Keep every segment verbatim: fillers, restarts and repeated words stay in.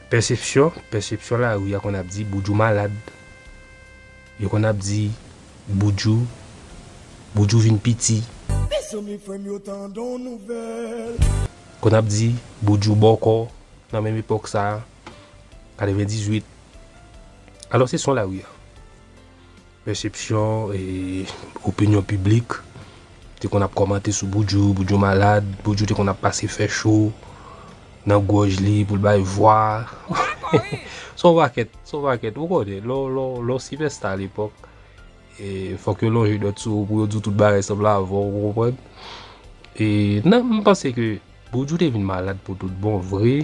Pèsepsyon, pèsepsyon lari a konn ap di Boudjou malad. Yo konn ap di Boudjou, Boudjou vin piti. Mezanmi, frè m yo, tande yon nouvèl. Konn ap di Boudjou bòkò nan menm epòk sa a, katrevendizuit. Alò, se son lari a. Pèsepsyon e opinyon piblik te konn ap kòmante sou Boudjou, Boudjou malad, Boudjou te konn ap pase fè cho nan gwòj li pou l bay vwa. Se yon pakèt, se yon pakèt. Ou konnen, lè w, lè w, lè w sipèsta alepòk, e, fòk yo lonje dwèt sou ou pou yo di w tout bagay sanble avè w, ou konprann? E, nan, m panse ke Boudjou te vin malad pou tout bon vre.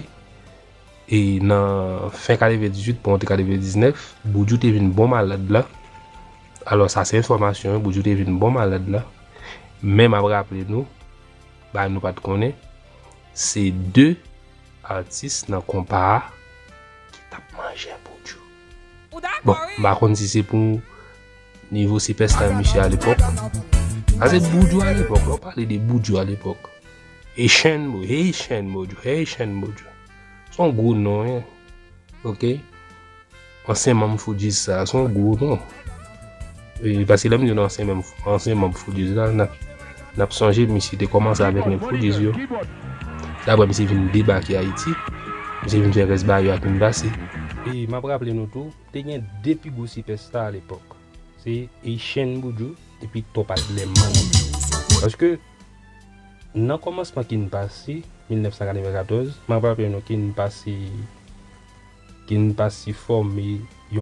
E nan fen katrevendizuit pou antre katrevendiznèf, Boudjou te vin bon malad la. Alò, sa se enfòmasyon, wi, Boudjou te vin bon malad la. Men m ap raple nou, bagay nou pa t konnen, se de atis nan konpa a ki t ap manje Boudjou. Bon, m pa konn si se pou nivo sipèsta misye alepòk. Sa se Boudjou alepòk, lè w pale de Boudjou alepòk. Haitian Boudjou, Haitian Boudjou, Haitian Boudjou. Se yon gwo non, wi. Oke? Ansyen manm Fugees sa, se yon gwo non. E, paske lè m di nou ansyen manm, ansyen manm Fugees la, n ap, n ap sonje misye te kòmanse avèk nèg Fugees yo. Daprè misye vin debake Ayiti, misye vin fè rès bagay yo ak vin pase. E m ap raple nou tou, te gen de pi gwo sipèsta alepòk. Se Haitian Boudjou epi Top Adlèman. Paske nan kòmansman kin pase, mil nèf san katrevenkatòz, m ap raple nou kin pase, kin pase fòme